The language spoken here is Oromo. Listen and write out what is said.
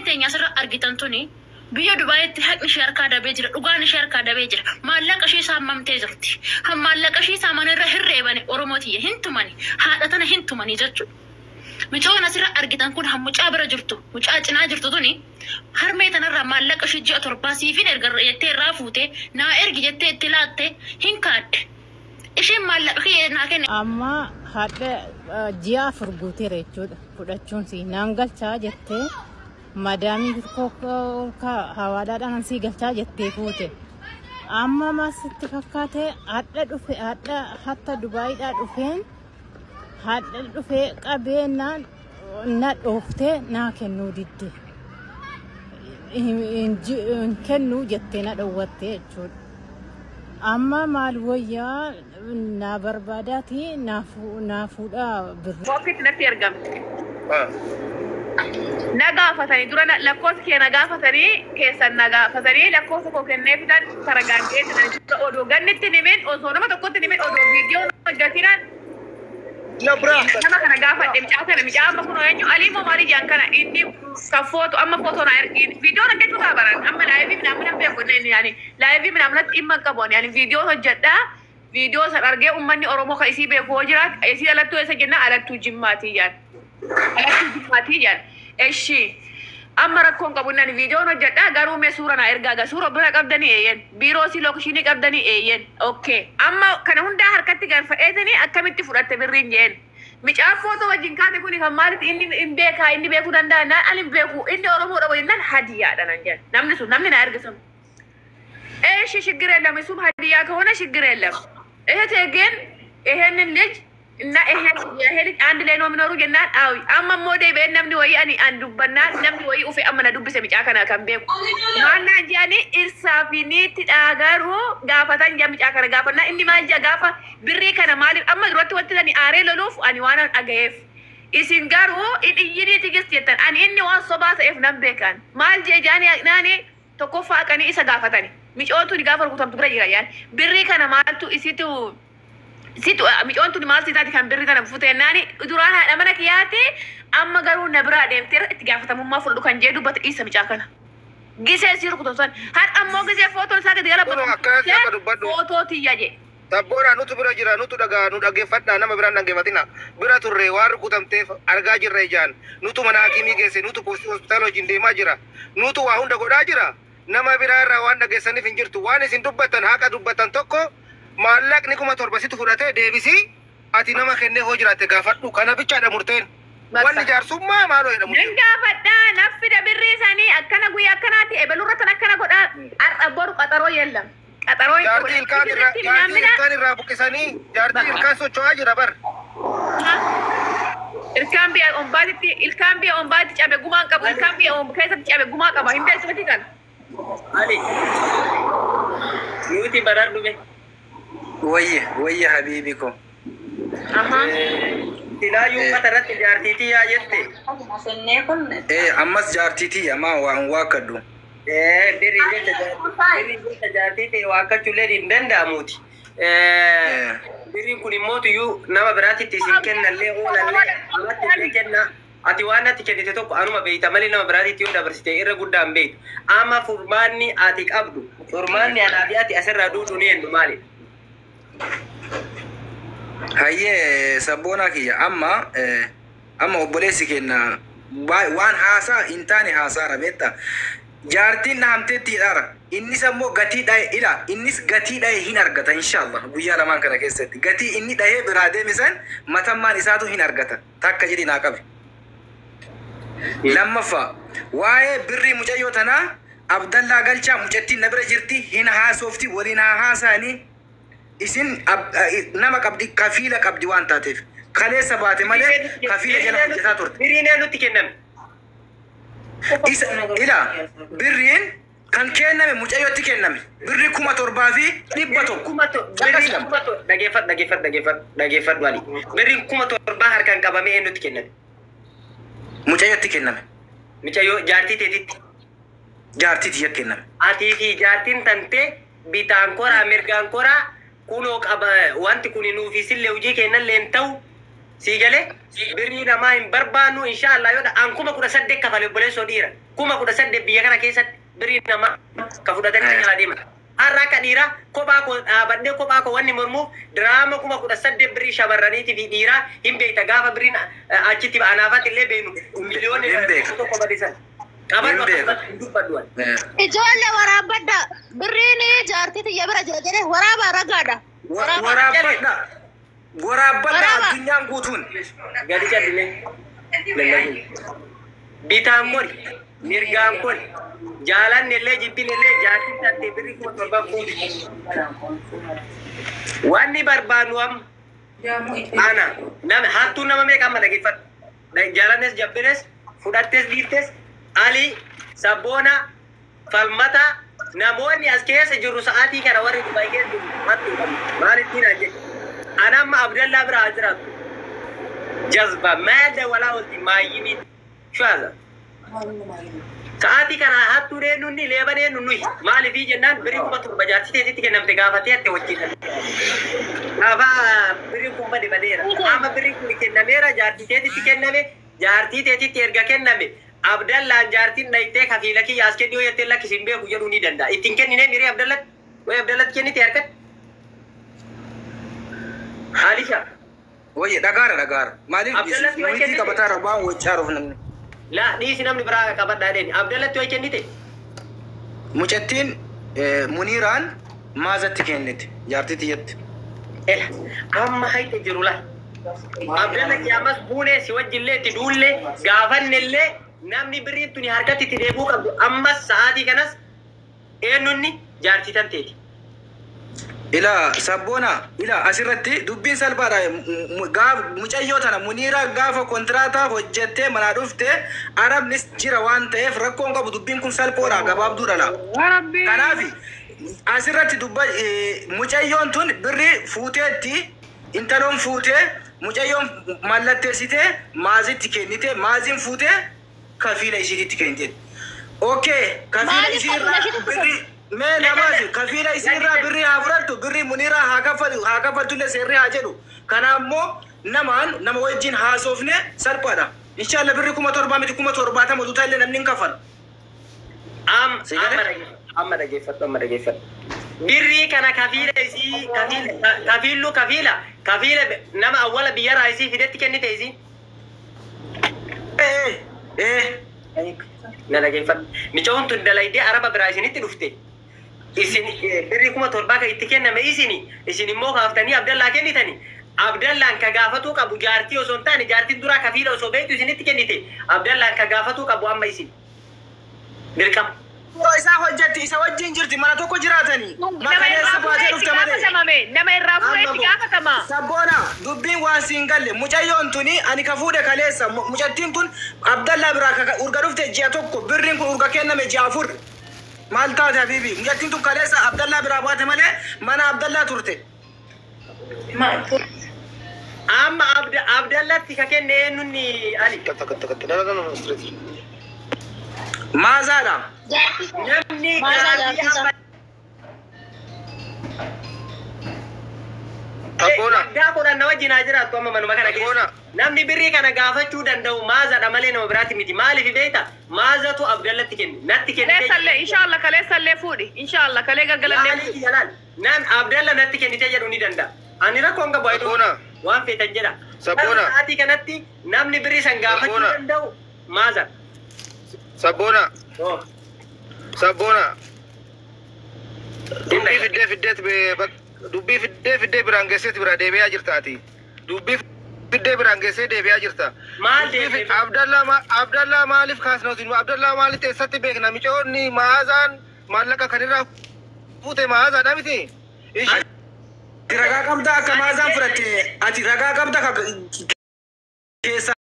Teenya asirra argitan tuni biyya Dubaayitti haqni ishee harkaa dabee jira. Dhugaan ishee harkaa dabee jira. Maallaqa ishee saamamtee jirti. Maallaqa ishee saaman irra hirreebani Oromootiyya hin tumani. Haadha tana hin tumani jechuudha. Mucoon asirra argitan kun mucaa bira jirtu, mucaa cinaa jirtu tuni harmee tanarraa maallaqa ishee ji'a 7 siifin erga jettee irraa fuute, naa ergi jettee itti laatte hin kaadde. Isheen maallaqa kiyya naa kenne. Amma haadha ji'a 4 guuteera jechuudha fudhachuun si naan galchaa jettee madaamii hawaadhaadhaan sii galchaa jettee fuute. Amma maasitti fakkaate haadha dhufe haadha hatta Dubaayiidhaa dhufeen haadha dhufee qabeenyaan na dhooftee naa kennuu didde. Hin kennuu jettee na dhowwatte jechuudha. Amma maal wayyaa naa barbaadaati naa fuudhaa birri. Bokkitti natti ergamte. Na gaafatanii dura lakkoofsa kee na gaafatanii keessan na gaafatanii lakkoofsa koo kennee fidan taragaangee dura odoo gannitti nimin osoo nama tokkotti nimin odoo viidiyoo hojjetinaan nama kana gaafadhe mucaa kana mucaa amma kun eenyu Alii moo maalii jedhan kana inni kan footo amma footoo na ergiin viidiyoon hojjechuu ta'a baran amma live minaamin hin beeku inni yaani live minaaminatti dhimma hin qabu yaani viidiyoo hojjedhaa viidiyoo san argee uummanni Oromoo kan isii beeku hoo jiraat isii alattuu eessa jenna alattuu jimmaatii jaan alattuu jimmaatii jaan eshi amma rakkoon qabu inni viidiyoon hojjedhaa garuu mee suura naa ergaa gaa suura bira qabdanii eeyyen biiroo si lookishinii qabdanii eeyyen okay amma kana hundaa harkatti galfadheetanii akkamitti fudhatte birriin jeen micaan footoo wajjin kaate kuni kan maalitti inni hin beekaa inni beekuu danda'a naan ani hin beeku inni Oromoodha wajjin naan hadiyaadha nan jedhan namni sun namni naa erge sun እሺ ችግር የለም እሱም ሀዲያ ከሆነ ችግር የለም እህቴ ግን ይሄንን ልጅ እና ይሄ ልጅ አንድ ላይ ነው የሚኖሩ jennaan አዊ amma immoo deebi'ee namni wayii ani an dubbannaan namni wayii ufe amma na dubbise micaa kana kan beeku maannaan jedhani irsaa fi niitti garuu gaafatan jaa micaa kana gaafannaa inni maal jaa gaafa birrii kana maaliif amma duratti wanti ani aaree loluuf ani waan an dhagayeef isin garuu iyyinii tigis jettan ani inni waan sobaa ta'eef nan beekan maal jee jaani naani tokkoffaa qanii isa gaafatani micoon tuni gaafa rukutamtu bira jira yaan birrii kana maaltu isitu situ micoon tuni maal siitaati kan birrii tana fuuteennaani duraan haadha mana kiyyaati amma garuu na biraa deemtee itti gaafatamummaa fudhadhu kan jee dubbata isa micaa kana. Gisee si rukutu san har ammoo gisee footoon isaa gadi gara footoo tiyya jee. Tabboodhaa nutu bira jira nutu dhagaa nu dhaggeeffadhaa nama biraan dhaggeeffatina bira turre waan rukutamteef argaa jirra ijaan nutu mana hakimii geesse nutu poostii hospitaala wajjin deemaa jira nutu waa hunda godhaa jira nama biraa irraa waan dhageessaniif hin jirtu waan isin dubbattan haqa dubbattan tokko maallaqni 7,000 situ fudhatee deebisii ati nama kennee hoo jiraatte gaafadhu kana bichaadha murteen. Wanni jaarsummaa maaloo jedhamu. Nan gaafadhaa naffida birrii isaanii akkana guyyaa akkanaati ebalurra tan akkana godhaa har'a boru qaxaroo yeellam. Qaxaroo Jaartii ilkaan irraa buqqisanii jaartii ilkaan socho'aa jira bar. Ilkaan biyya ombaatitti ilkaan biyya ombaatitti cabe gumaan qabu ilkaan biyya keessatti cabe gumaa qaba hin beektu miti kana. Ali. Nuti barar dhume. Wayye wayye habiibi ko. Silaayyuu uffata irratti jaartiitii yaa jette. Ammas jaartiitii amma waan waakkadhu. Birrii jecha jaartiitii waakkachuullee hin danda'amuuti. Birriin kun immoo tuyyuu nama biraatitti isin kennallee oolallee namatti isin kenna. Ati waan natti kennite tokko anuma beeyta malee nama biraatitti yoo dabarsite irra guddaan beeytu. Amma furmaanni ati qabdu furmaanni anaa fi ati asirraa duudhu ni hennu maalidha? Hayyee sabboonaa kiyya amma amma obboleessi kenna waan haasaa hin taane haasaara beektaa. Jaartiin dhahamteetti hidhaara. Innis ammoo gatii dhahe ila innis gatii dhahe hin argata inshaallah guyyaa lamaan kana keessatti. Gatii inni dhahee biraa deeme san matammaan isaatu hin argata. Takka jedhi naa qabe. Lammaffaa waa'ee birrii mucayyoo tanaa Abdallaa Galchaa mucattiin na bira jirti hin haasoofti waliin haa haasaanii isin nama qabdi kafiila qabdi waan taateef kaleessa baate malee kafiila jala hojjetaa turte. Birriin eenyutti kenname? Isa ila birriin kan kenname mucayyootti kenname birrii 7,100. Dhageeffadhu dhageeffadhu dhageeffadhu dhageeffadhu Ali. Birriin 7,000 harkaan qabamee eenyutti kenname? Mucayyootti kenname. Mucayyoo jaartii teetitti. Jaartii tiyya kenname. Atii fi jaartiin tantee bitaan koraa mirgaan koraa kunoo qaba wanti kun nuufi sillee hojii kennallee hin ta'u Sii galee birrii namaa hin barbaannu inshaallah yoo an 18,000 kafale obboleessoo dhiira. 18,000 biyya kana keessatti birrii namaa ka fudhatanii jalaa deeman. Har'a akka dhiiraa kophaa koo dhaabadhee kophaa koo wanni mormuuf diraama 18,000 birrii shamarraniitii fi dhiiraa hin beekta gaafa birriin achitti anaafatti illee beeknu miliyoonni tokko badisan. Qabadhu akkasumatti hin dubbadhu. Ijoollee waraabbadha. Birriin jaartii tiyya bira jira jedhee waraabaa ragaadha. Waraabbadha. Waraabbadha addunyaan guutuun. Gadi calline. Bitaan kori mirgaan kori jaalanne illee jibbine illee jaartiin tattee birrii 7,000 fuudhi. Wanni barbaannu amma ana nama hattuun nama meeqa amma dhaggeeffadhu. Jaalannes jabbines fudhattes dhiiftes Ali Sabboona Falmata namoonni as keessa jirru sa'aatii kana warri Dubaay keessa jiru hattuu qabna. Maal ittiin haa jedhu. Ana amma Abdallaa bira haa jiraattu. Jazba maal walaa olti maayyimii shuaza. Sa'aatii kana hattuu eenyuun leeban eenyu nuyi maaliifii jennaan birrii 7,000 jaartii teetitti kennamte gaafatee hatte wajjin. Gaafa birrii kun bade badeera. Amma birrii kun kennameera jaartii teetitti kenname jaartii teetitti erga kenname Abdallaan jaartiin dhayitee kafiila kiyya as kenni yoo jettee lakkisiin beeku jedhuu ni danda'a. Ittiin kenninee miree Abdallatti wayi Abdallatti kennite harkatti. Haalisha. Wayye dhagaara dhagaara. Maaliif nuyi qabataara waan wacaaruuf namni. La dhiisi namni biraa qabadhaa deemi. Abdallatti wayi kennite. Mucattiin Muniiraan maazatti kennite jaartii tiyyatti. Ela amma hayte jiru la. Abdallatti ammas buunee si wajjillee itti duullee gaafannellee namni birriin tuni harkatti itti deebi'uu qabdu ammas sa'aatii kanas eenyunni jaartii tan teeti. Ila sabboona ila asirratti dubbiin salphaadha. Mucayyoo tana Muniiraa gaafa kontiraataa hojjettee manaa dhufte arabnis jira waan ta'eef rakkoon qabu dubbiin kun salphoodha gabaabduudha la. Kanaaf asirratti dubba mucayyoon tun birrii fuuteetti intaloon fuutee mucayyoon mallatteessitee maazitti kennite maaziin fuutee kafiila ishiitti kennite. Okay kafiila ishiirraa birrii mee namaasi kafiila isiirraa birrii haa fudhattu birrii Muniiraa haa kaffaltullee seerri haa jedhu. Kana ammoo namaan nama wajjin haasofne salphaadha. Inshallah birrii 7,000 miti 70,000 utuu illee namni hin kaffalu. Amma dhaggeeffadhu amma dhaggeeffadhu. Birrii kana kafiila isii kafiillu kafiila kafiila nama awwala biyyarraa isii fidetti kennite isii. Na dhaggeeffadhu. Micoon tun dalaydee araba biraa isinitti dhufte. Isin birrii 7,000 kan itti kenname isini isin immoo kaaftanii Abdallaa kennitani. Abdallaan ka gaafatuu qabu jaartii osoo hin taane jaartiin duraa kafiila osoo beektu isinitti kennite. Abdallaan ka gaafatuu qabu amma isin. Dirqama. Isaa hojjetti isa wajjin jirti mana tokko jiraatanii. Nama baatee dhufte malee. Nama irraa fuudhee gaafatama. Sabboona dubbiin waan siin galle mucayyoon tuni ani ka fuudhe kaleessa mucattiin tun Abdallaa biraa urga dhufte ji'a tokko birriin kun urga kenname ji'a 4. Maal taate habiibi mucattiin tun kaleessa Abdallaa biraa baate malee mana Abdallaa turte. Amma Abdallatti ka kenne eenyuun Ali. Maazaadha. Namni gaarii amma Sabboona. Waggaa kudhan na wajjin haa jiraattu amma manuma kana keessa. Namni birrii kana gaafachuu danda'u maazaadha malee nama biraatti miti. Maaliif beekta? Maazatu Abdallatti kenne. Natti kenne. Kaleessallee inshallah kaleessallee fuudhi. Inshallah kalee gaggalallee fuudhi. Nam Abdalla natti kennite jedhu ni danda'a. Ani rakkoon qabu Sabboona. waan feetan jedha. Sabboona. Sa'aatii kanatti namni birrii san gaafachuu danda'u maazaadha. Sabboona. Sabboona. Dubbii fiddee fiddeet dubbii fiddee fiddee biraan geesseet bira deebi'aa jirta ati. Dubbii fiddee biraan geessee deebi'aa jirta. Maal deebi'ee? Abdallaa maaliif kaasna nuti? Abdallaa maaliif eessatti beekna? Micoonni maazaan maallaqa kan irraa fuute maazaadha miti. Ragaa qabda akka maazaan fudhatte ati ragaa qabda keessa.